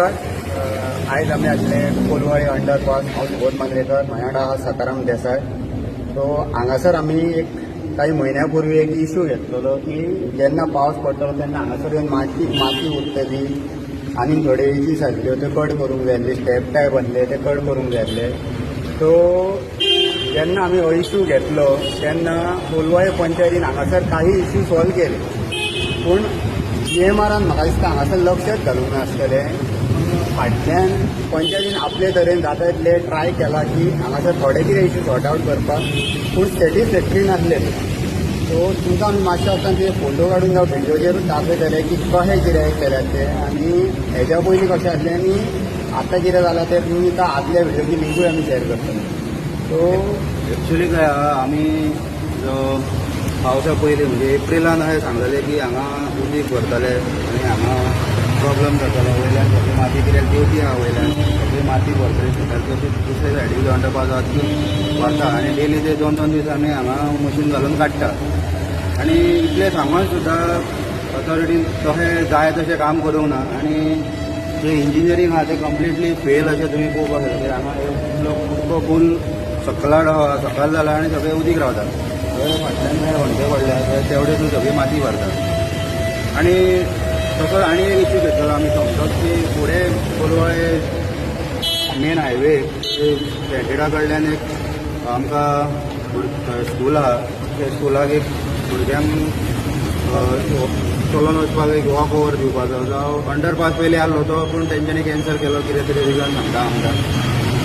नमस्कार. आयज आमी आसले कोलवाळे अंडरपास. हांव सुबोध मांद्रेकर, म्हाज्या वांगडा आहा सकाराम देसाय. सो हांगासर आमी एक काही म्हयन्या पूर्वी एक इशू घेतलेलो की जेन्ना पावस पडटलो तेन्ना हांगासर येवन माती माती उरतली आनी थोडे इजीस आसल्यो त्यो कट करूंक जाय आसली, स्टेप टायप आसले ते कट करूंक जाय आसले. सो जेन्ना आमी हो इशू घेतलो तेन्ना कोलवाळे पंचायतीन हांगासर काही इशू सॉल्व केले, पूण जीएमआरान म्हाका दिसता हांगासर लक्षच घालूंक नासतलें. फाटल्यान पंचायतीन आपले तरेन जाता तितले ट्राय केला की हांगासर थोडे कितें इशू सॉर्ट आवट करपाक, पूण सॅटिस्फॅक्टरी नासले. सो तुमकां आमी मातशें आतां ते फोटो काडून जावं व्हिडियोचेर दाखयतले की कशें कितें केल्यात ते आनी हेज्या पयलीं कशें आसलें आनी आतां कितें जालां तें तुमकां आदल्या व्हिडियोची लिंकूय आमी शेअर करतले. सो एक्चुली काय आहा, आमी जो पावसा पयलीं म्हणजे एप्रिलान अशें सांगलेलें की हांगा उदीक भरतले आनी हांगा प्रॉब्लम जातलो, वयल्यान सगळी माती कित्याक देंवती आहा, वयल्यान सगळी माती भरतली सकयल, तशीच दुसरे सायडीक जो अंडरपास आहा ती भरता आनी डेली ते दोन दोन दीस आमी हांगा मशीन घालून काडटा. आनी इतलें सांगून सुद्दां ऑथॉरिटीन तशें जाय तशें काम करूंक ना आनी जे इंजिनियरींग आहा तें कंप्लिटली फेल अशें तुमी पळोवपाक शकता. हांगा उदको फूल सकला सकाळ जाला आनी सगळें उदीक रावता, थंय फाटल्यान खंय होंडे पडल्या थंय तेवढे तूं सगळी माती भरता. आनी तसोच आनी एक इश्यू घेतलेलो आमी सोमतोच की फुडें कोलवाळे मेन हायवे कॅन्टिना कडल्यान एक आमकां स्कूल आहा, त्या स्कुलाक एक भुरग्यांक चलोन वचपाक एक वॉक ओवर दिवपाचो जावं अंडरपास पयलीं आहलो तो, पूण तेंच्यांनी कॅन्सल केलो कितें तरी रिजन सांगता आमकां.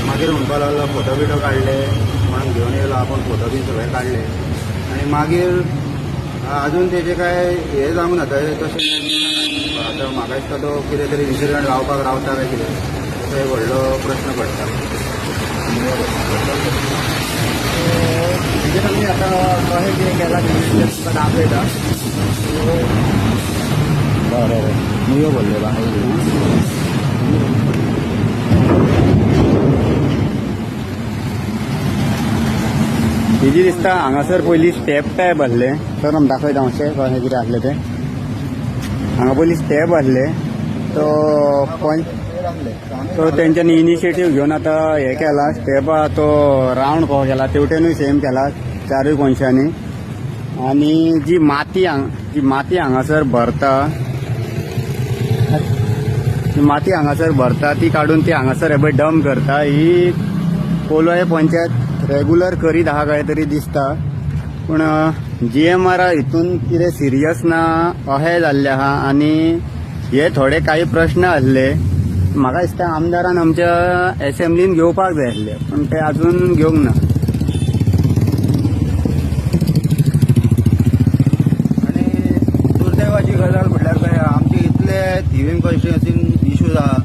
मागीर म्हणपाक लागलो फोटो बिटो काडले कोणाक घेवन येयलो आपूण, फोटो बीन सगळे काडले आनी मागीर अजून तेजे काय हे जावंक ना. तशें आतां म्हाका दिसता तो कितें तरी इन्सिडंट लावपाक रावता काय कितें, तसो एक व्हडलो प्रश्न पडटा. म्हणजे आमी आतां कशें कितें केलां तें तुमकां दाखयता. बरें मुयो भरल्यो हेजी दिसता हांगासर पयलीं स्टेप टायप आसले, तर आमी दाखयता मातशें कशें कितें आसलें तें. हांगा पयलीं स्टेप आसले तो पंच तो तेंच्यांनी इनिशिएटीव घेवन आतां हें केला, स्टेप तो रावंड कसो केला तेवटेनूय सेम केला चारूय कोनशांनी. आनी जी माती हांगासर भरता, ती माती हांगासर भरता ती काडून ती हांगासर हे पळय डंप करता. ही कोलवाळे पंचायत रेगुलर करीत आहा काय तरी दिसता, पूण जीएमआर हितून कितें सिरियस ना अशें जाल्लें आहा. आनी हे थोडे काही प्रश्न आसले म्हाका दिसता आमदारान आमच्या एसेंब्लीन घेवपाक जाय आसले, पूण ते अजून घेवंक ना. आनी दुर्दैवाची गजाल म्हटल्यार काय आमचे इतले थिवीम कॉन्स्टिट्युएन्सीन इश्यूज आहा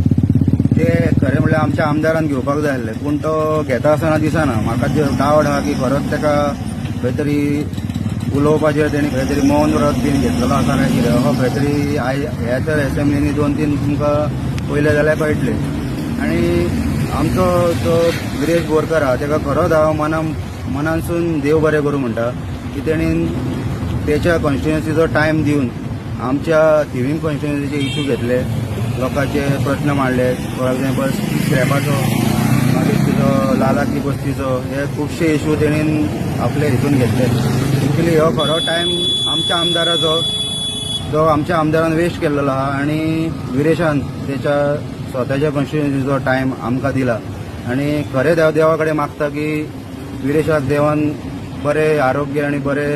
ते खरें म्हणल्यार आमच्या आमदारान घेवपाक जाय आसले, पूण तो घेता आसतना दिसना. म्हाका डावट आहा की खरोच ताका खंय तरी उलोवपाचेर तेणी खंय तरी मौन व्रत बीन घेतलेलो आसा काय कितें, असो खंय तरी आयज ह्या तर एसेंब्लीनी 2-3 तुमकां पयलें जाल्यार कळटलें. आनी आमचो जो विरेश बोरकर आहा ताका खरोच हांव मनानसून देव बरें करूं म्हणटा की तेणीन तेच्या कॉन्स्टिट्युएन्सीचो टायम दिवन आमच्या थिवीम कॉन्स्टिट्युएन्सीचे इशू घेतले, लोकांचे प्रश्न मांडले. फॉर एग्जाम्पल स्क्रॅपाचो, मागीर तुजो लालाकी बस्तीचो, हे खुबशे इशू तेणीन आपले हितून घेतले. एक्चुली हो खरो टायम आमच्या आमदाराचो जो आमच्या आमदारान वेस्ट केल्लो आहा आनी विरेशान तेच्या स्वताच्या कॉन्स्टिट्युएन्सीचो टायम आमकां दिला. आनी खरें देवा कडेन मागता की विरेशाक देवान बरें आरोग्य आनी बरें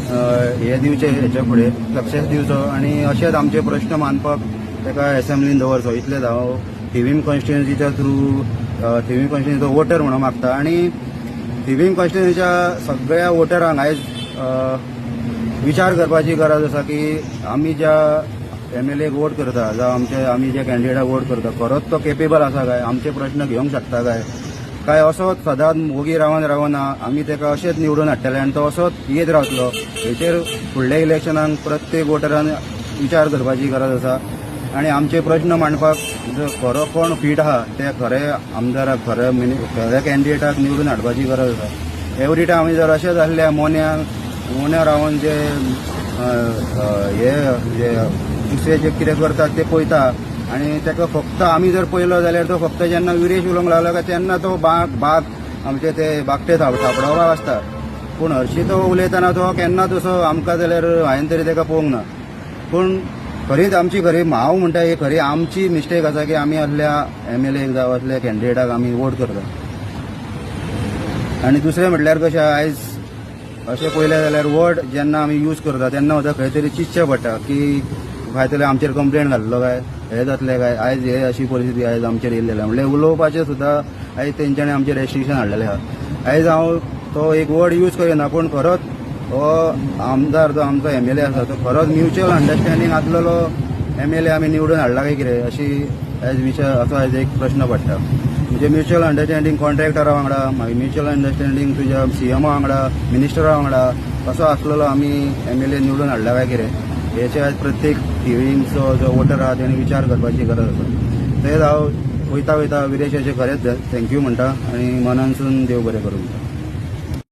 हे दिवचें, हेच्या फुडें सक्सेस दिवचो आनी अशेंच आमचे प्रश्न मांडपाक ताका एसेंब्लीन दवरचो. इतलेंच हांव थिवीम कॉन्स्टिट्युएन्सीच्या थ्रू थिवीम कॉन्स्टिट्युएन्सीचो वोटर म्हणून मागता. आनी थिवीम कॉन्स्टिट्युएन्सीच्या सगळ्या वोटरांक आयज विचार करपाची गरज आसा की आमी ज्या एमएलएक वोट करता जावं आमी ज्या कॅन्डिडेटाक वोट करता खरोच तो केपेबल आसा काय, आमचे प्रश्न घेवंक शकता काय, काय असोच सदांच ओगी रावन रावन आमी ताका अशेंच निवडून हाडटले आनी तो असोच येत रावतलो. हेचेर फुडल्या इलेक्शनाक प्रत्येक वोटरान विचार करपाची गरज आसा आनी आमचे प्रश्न मांडपाक जो खरो कोण फीट आहा ते खरे आमदाराक, खरे कॅन्डिडेटाक निवडून हाडपाची गरज आसा. एवरी टायम आमी जर अशें जाल्ले मोन्या रावन जे हे जे दुसरे जे कितें करतात ते पळयता आनी ताका फक्त आमी जर पळयलो जाल्यार तो फक्त जेन्ना विरेश उलोवंक लागलो काय तेन्ना तो बाग बाग आमचे ते बागटे थापडावपाक आसता. पूण हरशी तो उलयतना तो केन्ना तसो आमकां जाल्यार हांवें तरी ताका पळोवंक ना. पूण खरीच आमची खरी हांव म्हणटा ही खरी आमची मिस्टेक आसा की आमी असल्या एमएलए जावं असल्या कॅन्डिडेटाक आमी वोट करता. आनी दुसरें म्हटल्यार कशें आयज अशें पळयलें जाल्यार वर्ड जेन्ना आमी यूज करता तेन्ना सुद्दां खंय तरी चिंतचें पडटा की खंय तरी आमचेर कंप्लेन घाल्लो काय हें जातलें काय. आयज हे अशी परिस्थिती आयज आमचेर येयल्ली आहा. म्हणल्यार उलोवपाचें सुद्दां आयज तेंच्यांनी आमचेर रेस्ट्रिक्शन हाडलेलें आहा. आयज हांव तो एक वर्ड यूज करिना, पूण खरोच हो आमदार जो आमचो एमएलए आसा तो खरोच म्युच्युअल अंडरस्टँडींग आसलेलो एमएलए आमी निवडून हाडला काय कितें अशी आयज विचार असो आयज एक प्रश्न पडटा. म्हणजे म्युच्युअल अंडरस्टँडींग कॉन्ट्रॅक्टरा वांगडा, मागीर म्युच्युअल अंडरस्टँडींग तुज्या सीएमा वांगडा, मिनिस्टरा वांगडा असो आसलेलो आमी एमएलए निवडून हाडला काय कितें हेचे आयज प्रत्येक थिवींचो जो वोटर आहा तेणी विचार करपाची गरज आसा. तेच हांव वयता वयता विरेशाचें खरेंच thank you म्हणटा आनी मनानसून देव बरें करूं म्हणटा.